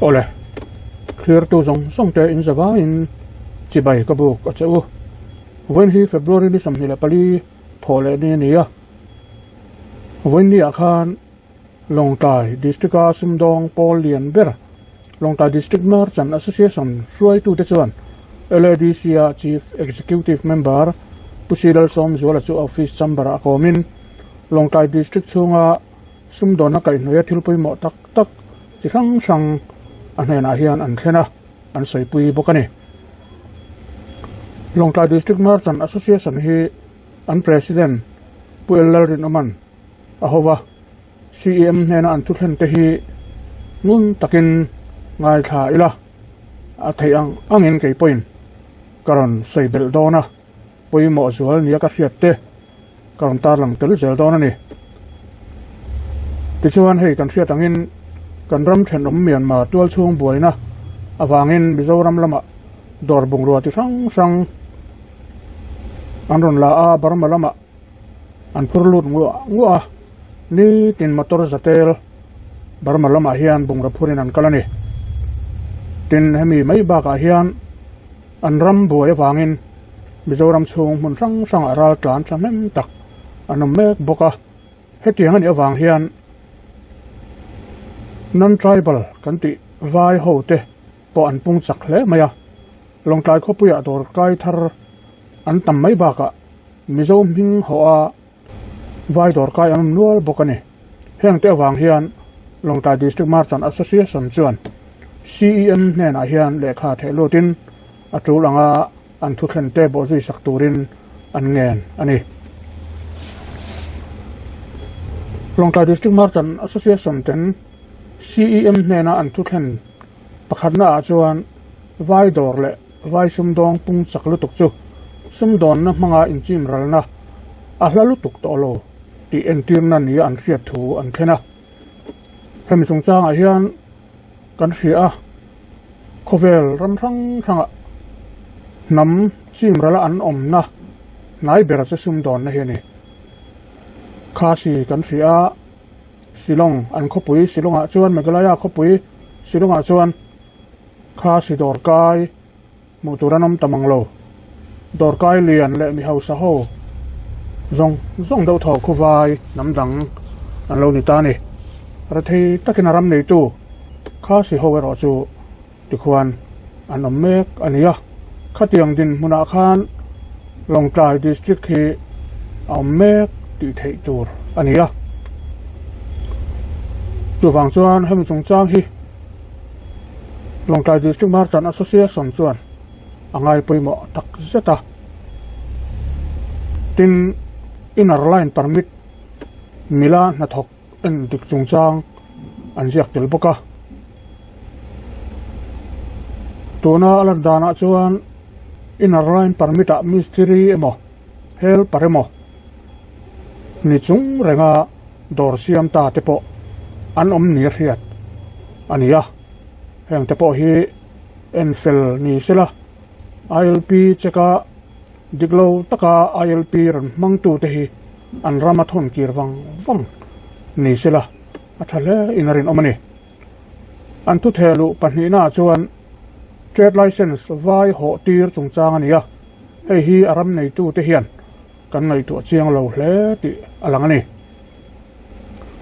Awle, thlirtu zawng zawng te in zavaiin chibai ka buk a che u. Vawiin hi February ni 24 thawh leh ni a ni a. Vawiin ni ah khan Lawngtlai District a sumdawng pawl lian ber Lawngtlai District Merchant Association hruaitute chuan LADC a Chief Executive Member Pu Si Lalsawmzuala chu office chamber ah kawmin Lawngtlai District chhunga sumdawnna kaihhnawih a thil pawimawh tak tak chi hrang hrang a hnenah hian an thlen a, an sawipui bawk a ni. Lawngtlai District Merchant Association hi an President Pu El Lalrinawman a ho va, CEM hnena an thu thlen te hi ngun takin ngaithla ila a theih ang angin kei pawhin ka rawn sawi belh dawn a, pawimawh zual nia ka hriat te ka rawn tarlang tel zel dawn a ni. Tichuan hei kan hriat angin kan ram thenawm Myanmar tualchhung buaina avangin Mizoram lamah dawr bungrua chi hrang hrang an rawn la a, Burma lamah an phur lut nguah nguah a, nitin motor zatel Burma lamah hian bungraw phurin an kal a ni. Tin, hemi mai bakah hian an ram buai avangin Mizoram chhung hmun hrang hrangah ral tlan thahnem tak an awm mek bawk a, hetiang a nih avang hian non-tribal kan tih vai ho te pawh an pung chak hle mai a, Lawngtlai khawpuiah dawr kai thar an tam mai bakah Mizo hming hawh a vai dawr kai an awm nual bawk a ni. Heng te avang hian Lawngtlai District Merchant Association chuan CEM hnenah hian lehkha theh lutin a tul anga an thuthlen te bawhzui sak turin an ngen a ni. Lawngtlai District Merchant Association ten CEM hnena an thuthlen Pakhatna ah chuan vai dawr leh vai sumdawng pung chak lutuk chu sumdawnna hmanga inchim ralna a hla lutuk tawh lo tih entirna nia an hriat thu an thlen a. Hemi chungchangah hian kan hria a, khawvel ram hrang hrangah hnam chim rala an awmna hnai bera chu sumdawnna hi a ni. Khasi kan hria a. Shillong an khawpui Shillong ah chuan Meghalaya khawpui Shillong ah chuan kha si dawr kai hmuh tur an awm ta mang lo. Dawr kai lian leh mi hausa ho zawng zawng deuh tho khawvai hnam dang an lo ni ta a ni. Rethei takin a ram neitu kha si ho erawh chu tikhuan an awm mek a ni a. Khatiang dinhmunah khan Lawngtlai District hi a awm mek tih theih tur a ni a. Chuvang chuan hemi chungchang hi Lawngtlai District Merchant Association chuan a ngai pawimawh tak zet a. Tin, Inner Line Permit mila hnathawk en dik chungchang an ziak tel bawk a. Tuna a lan danah chuan inner line permit ah mistiri emaw helper emaw ni chung renga dawr siam ta te pawh an awm ni hriat a ni a. Heng te pawh hi en fel ni sela ILP check a Dik lo taka ILP rawn hmangtu te hi an rama thawn kir vang vang ni sela a tha hle in a rinawm a ni. An thutheh luh pahnihnaah chuan Trade Licence vai hawh tir chungchang a ni a, hei hi a ram neitu te hian kan ngaihtuah chiang lo hle tih a lang a ni.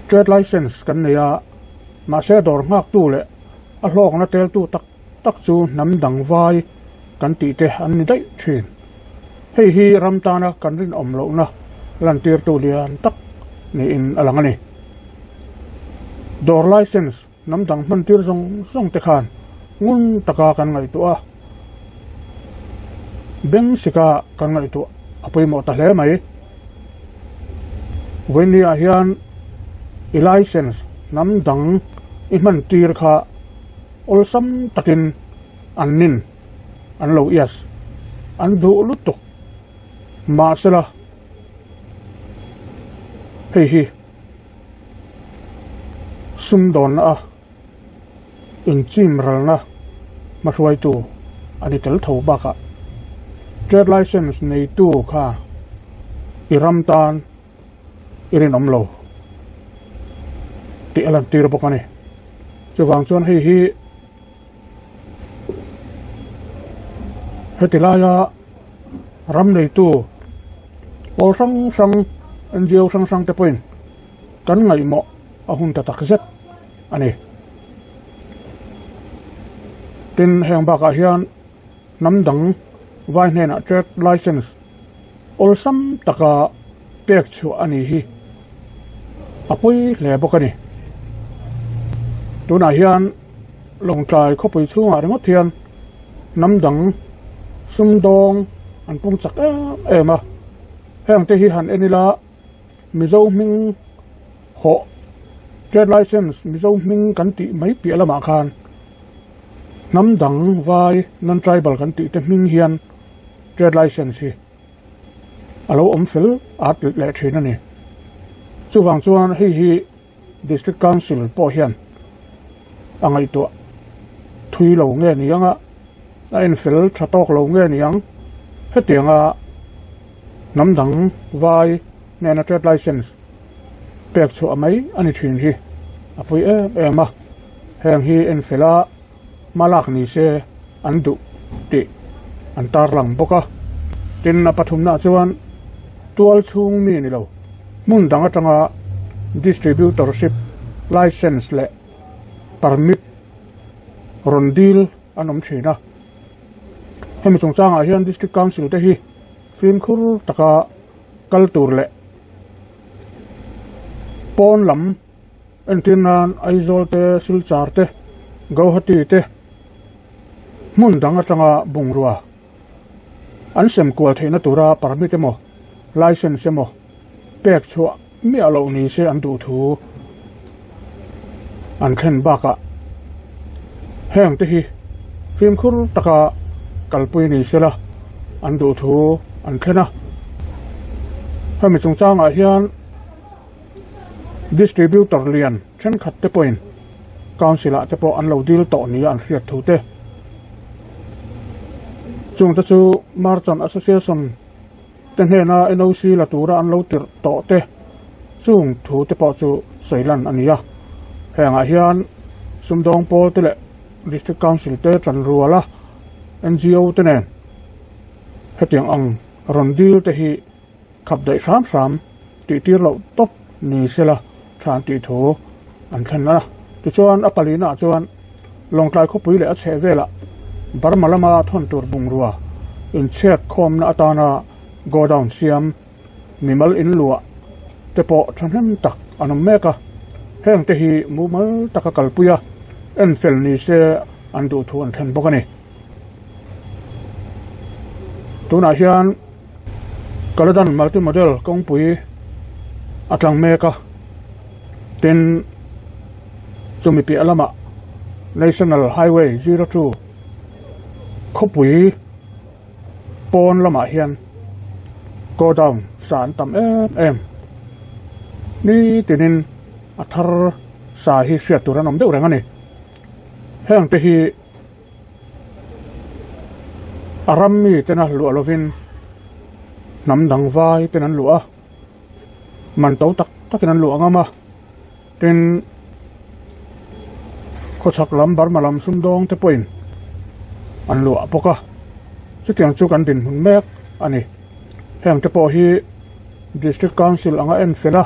Trade Licence kan nei a, mahse dawr nghaktu leh a hlawkna teltu tak tak chu hnam dang vai kan tih te an ni daih thin. Hei hi ram tana kan rinawm lohna lantirtu lian tak niin a lang a ni. Dawr license hnam dang hman tir zawng zawng te khan ngun taka kan ngaihtuah a, beng sika kan ngaihtuah a pawimawh ta hle mai. Vawinia hian i license hnam dang i hman tir kha Awlsam takin an nin an lo ias an duh lutuk mahsela hei hi sumdawnna a inchim ralna hmahruaitu a ni tel tho bakah trade license neitu kha i ram tan i rinawm lo tih a lantir bawk a ni. Chuvang chuan hei hi. Heti laia ram neitu pawl hrang hrang NGO hrang hrang te pawhin kan ngaihmawh a hun ta tak zet a ni. Tin, heng bakah hian hnam dang vai hnenah trade licence awlsam taka pek chhuah a ni hi a pawi hle bawk a ni. Tunah hian Lawngtlai khawpui chhungah ringawt hian hnam dang sumdawng an pung chak em em a, hengte hi han en ila Mizo hming hawh trade licence Mizo hming kan tih mai piah lamah khan hnam dang vai non tribal kan tih te hming hian trade licence hi a lo awm fel at leh thin a ni. Chuvang chuan hei hi District Council pawh hian a ngaihtuah thui lo nge ni ang a, a enfel tha tawk lo nge ni ang. Hetianga hnam dang vai hnena trade licence pek chhuah mai a ni thin hi a pui em em a, heng hi enfela hma lak ni se an duh tih an tarlang bawk a. Tin, a pathumnaah chuan tual chhung mi ni lo, hmun dang atanga distributorship licence leh permit rawn dil an awm thin a. Hemi chungchangah hian District Council te hi fimkhur taka kal tur leh pawn lam Entir nan Aizawl te, Silchar te, Gauhati te hmun dang atanga bungrua an sem kual theihna tura permit emaw licence emaw pek chhuah miah loh ni se an duh thu an thlen bakah heng te hi fimkhur taka kalpui ni sela an duh thu an thlen a. Hemi chungchangah hian. Distributor lian thenkhat te pawhin Council ah te pawh an lo dil tawh nia an hriat thu te. Chung te chu Merchant Association te hnena NOC la tura an lo tirh tawh te chung thu te pawh chu sawi lan a ni a. Hengah hian sumdawng pawl te leh District Council te tanrual a NGO te nen hetiang ang rawn dil te hi Khap daih hram hram tih tir loh tawp ni sela than tih thu an thlen a. Tichuan a palinaah chuan Lawngtlai khawpui leh a chheh velah Burma lama thawn tur bungrua inchhiat khawmna atana godown siam mimal inluah te pawh thahnem tak an awm mek a. Heng te hi mumal taka kalpui a enfel ni se an duh thu an thlen bawk a ni. Tunah hian Kaladan multi model kawngpui a tlang mek a, tin chumi piah lamah National Highway 02 khawpui pawn lamah hian godown sa an tam em em nitinin a thar sa hi hriat tur an awm deuh reng a ni heng te hi. A ram mi tena luah lovin hnam dang vai ten an luah a, man to tak takin an luah ngam a, tin khawchhak lam Burma lam sumdawng te pawhin an luah bawk a, chutiang chu kan dinhmun mek a ni. Heng te pawh hi District Council anga en fel a,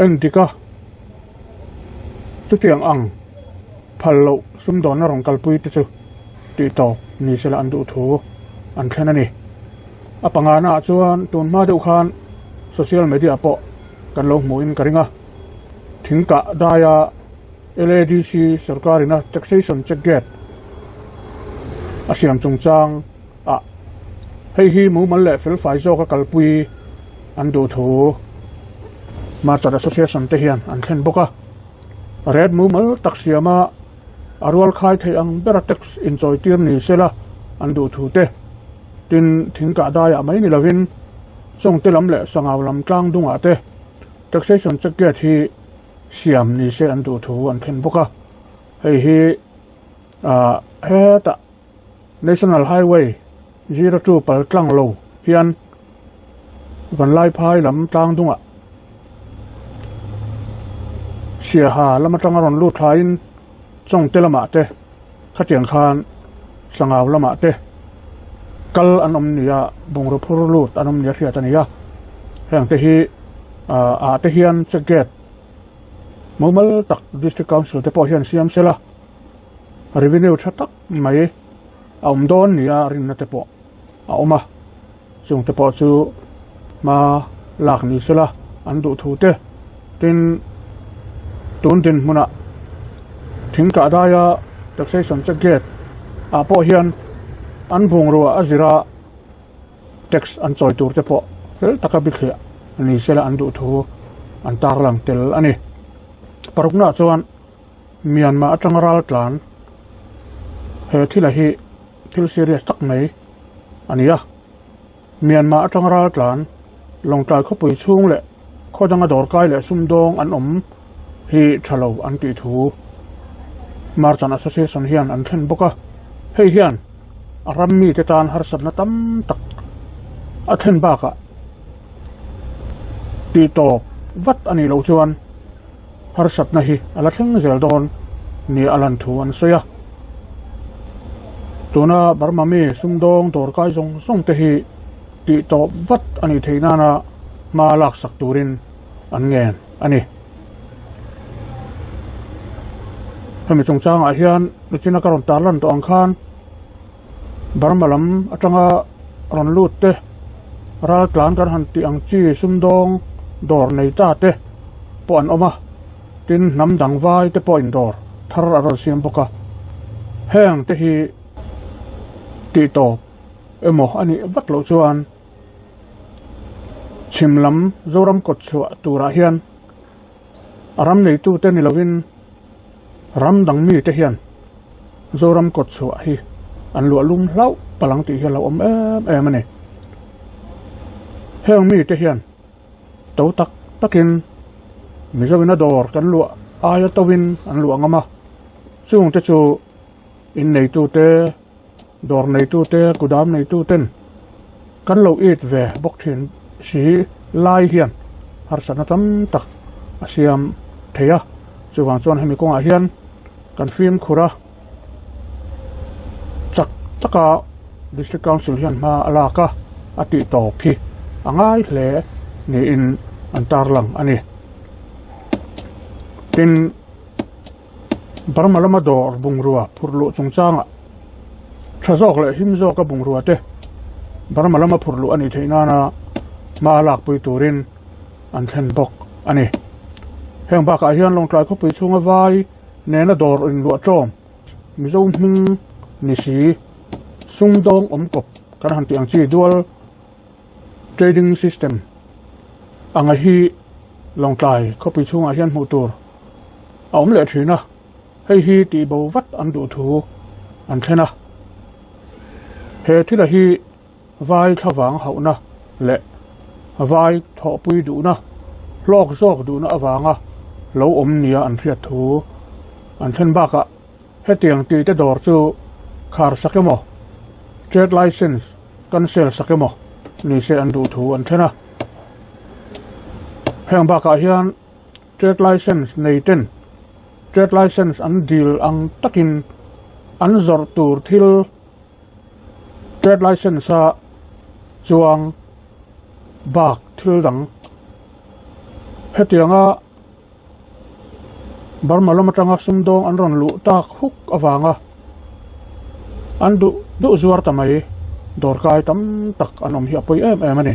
en dik a. Chutiang ang phal loh sumdawnna rawn kalpui te chu tih tawp ni sela an duh thu an thlen a ni. A pangana ah chuan tun hma deuh khan social media pawh kan lo hmuhin ka ring a, thingkah daia LADC sorkarina taxation check gate a siam chungchang ah hei hi mumal leh felfai zawka kalpui an duh thu Merchant Association te hian an thlen bawk a, red mumal tak siama a rual khai theih ang bera tax inchawi tir ni sela an duh thu te tin thingkah daiah mai ni lovin Chawngte lam leh Sangau lam tlang dungah te taxation check gate hi siam ni se an duh thu an thlen bawk a, hei hi ah hetah. National Highway 02 pal tlang lo hian Vanlaiphai lam tlang dungah Siaha lam atanga rawn lut thlaiin Chawngte lamah te khatiang khan. Sangau lamah te kal an awm nia, bungraw phur lut an awm nia hriat a ni a. Heng te hi ah te hian check gate mumal tak District Council te pawh hian siam sela revenue tha tak mai a awm dawn nia rinna te pawh a awm a. Chung te pawh chu hma lak ni sela an duh thu te tin tun dinhmunah thing kah daia taxation check gate ah pawh hian an bungrua a zira tax an chawi tur te pawh fel taka bithliah ni sela an duh thu an tarlang tel a ni. Paruknaah chuan Myanmar atanga ral tlan he thila hi thil serious tak mai a ni a. Myanmar atanga ral tlan Lawngtlai khawpui chhung leh khaw danga dawrkai leh sumdawng an awm hi tha lo an tih thu Merchant Association hian an thlen bawk a. Hei hian a ram mite tan harsatna tam tak a thlen bakah tih tawp vat a nih loh chuan harsatna hi a la thleng zel dawn nia a lan thu an sawi a. Tuna Burma mi sumdawng dawrkai zawng zawng te hi tih tawp vat a nih theih nana hma laksak turin an ngen a ni. Hemi chungchangah hian nichina ka rawn tarlan tawh ang khan Burma lam atanga rawn lut te raltlan kan han tih ang chi sumdawng dawr nei ta te pawh an awm a, tin hnam dang vai te pawh indawr thar a rawn siam bawk a, heng te hi tih tawp emaw a nih vat loh chuan chhim lam Zoram kawt chhuah turah hian a ram neitute ni lovin ram dang mite hian Zoram kawt chhuah hi an luah lum hlauh palh ang tih hi a lo awm em em a ni. Heng mite hian to tak takin Mizoin a dawr kan luah aia tovin an luah ngam a, chungte chu inneitute, Dawr neitute, kudam neituten kan lo it ve bawk thin si lai hian harsatna tam tak a siam thei a, chuvang chuan hemi kawngah hian kan fimkhur a, chak taka District Council hian hma a lak a, a tih tawp hi a ngai hle niin an tarlang a ni. Tin. Burma lama dawr bungrua phurh luh chungchangah tha zawk leh him zawka bungrua te Burma lama phurh luh a nih theih nana hma lakpui turin an thlen bawk a ni. Heng bakah hian Lawngtlai khawpui chhunga vai nena dawr inluah ṭawm Mizo hming ni si sumdawng awm kawp kan han tih ang chi dual Trading system anga hi Lawngtlai khawpui chhungah hian hmuh tur a awm leh thin a, hei hi tih bo vat an duh thu an thlen a. He thila hi vai thlavang hauhna leh vai thawhpui duhna hlawk zawk duhna avanga lo awm nia an hriat thu an thlen bakah hetiang tihte dawr chu khar sak emaw trade licence cancel sak emaw ni se an duh thu an then a. Heng bakah hian trade licence nei ten trade licence an dil ang takin an zawrh tur thil trade licence a chuang bak thil dang hetianga Burma lam atanga sumdawng an rawn luh tak huk avanga an duh duh zuar ta mai dawrkai tam tak an awm hi a pawi em em a ni.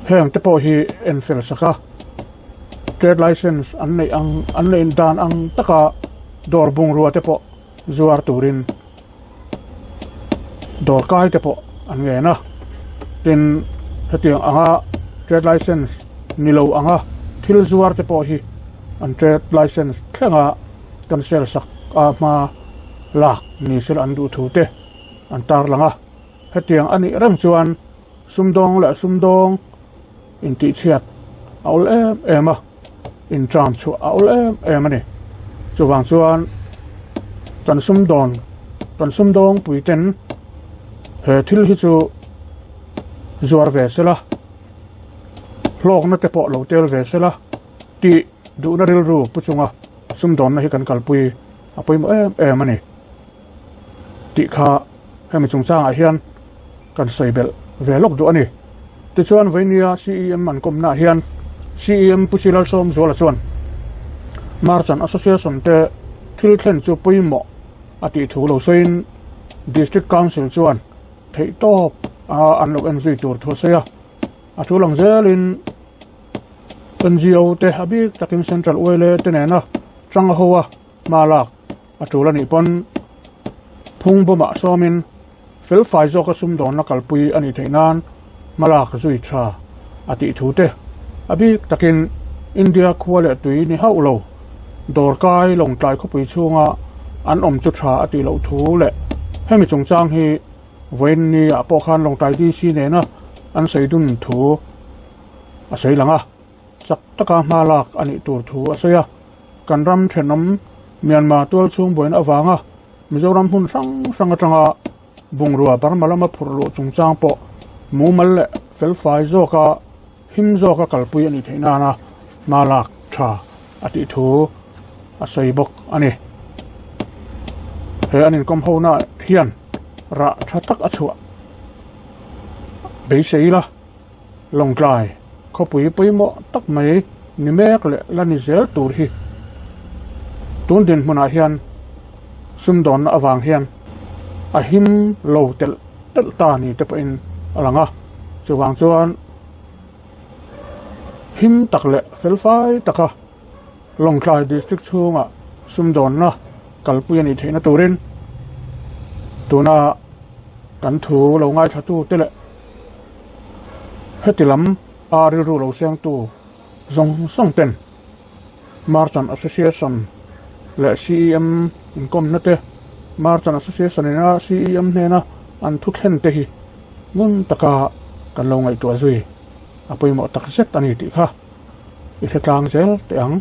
Heng te pawh hi en fel sak a, trade licence an neih ang an neih dan ang taka dawr bungrua te pawh zuar turin dawrkai te pawh an ngen a, tin hetiang anga trade licence ni lo anga thil zuar te pawh hi an trade licence thlenga cancel sak a hma lak ni sela an duh thu te an tarlang a, hetiang a nih reng chuan sumdawng leh sumdawng intihchhiat a awl em em a, intram chhuah a awl em em a ni. Chuvang chuan kan sumdawn kan sumdawng puiten he thil hi chu zuar ve sela, hlawkna te pawh lo tel ve sela tih duhna rilru pu chunga sumdawnna hi kan kalpui a pawimawh em em a ni. tih kha hemi chungchangah hian kan sawi belh ve lawk duh a ni. Tichuan Vainia CEM an kawmnaah hian CEM Pu Silalsawmzuala chuan Merchant Association te thil thlen chu pawimawh a tih thu lo sawiin District Council chuan theihtawp a an lo en zui tur thu a sawi a, a thu lang zelin NGO te a bik takin Central Oil te nena tang ho a hma lak a tul a nih pawn phung bawmah sawmin felfai zawka sumdawnna kalpui a nih theih nan hma lak zui tha a tih thu te a bik takin India khua leh tui ni hauh lo dawrkai Lawngtlai khawpui chhunga an awm chu tha a tih loh thu leh hemi chungchang hi Vawiinni ah pawh khan Lawngtlai DC nena an sawi dun thu a sawi lang a, chak taka hma lak a nih tur thu a sawi a. Kan ram thenawm Myanmar tual chhung buaina avanga Mizoram hmun hrang hrang atanga bungrua Burma lama phurh luh chungchang pawh mumal leh felfai zawka him zawka kalpui a nih theih nana hma lak tha a tih thu a sawi bawk a ni. He an inkawm hona hian rah tha tak a chhuah beisei ila. Lawngtlai khawpui pawimawh tak mai ni mek leh la ni zel tur hi tun dinhmunah hian sumdawnna avang hian a him lo telh telh ta ni te pawhin a lang a, chuvang chuan him tak leh felfai taka Lawngtlai District chhunga sumdawnna kalpui a nih theihna turin tuna kan thu lo ngaithla te leh Heti lam a rilru lo sengtu zawng zawng ten Merchant Association leh CEM inkawmna te, Merchant Association ina CEM hnena an thu thlen te hi ngun taka kan lo ngaihtuah zui a pawimawh tak zet a ni tih kha i hre tlang zel teh ang.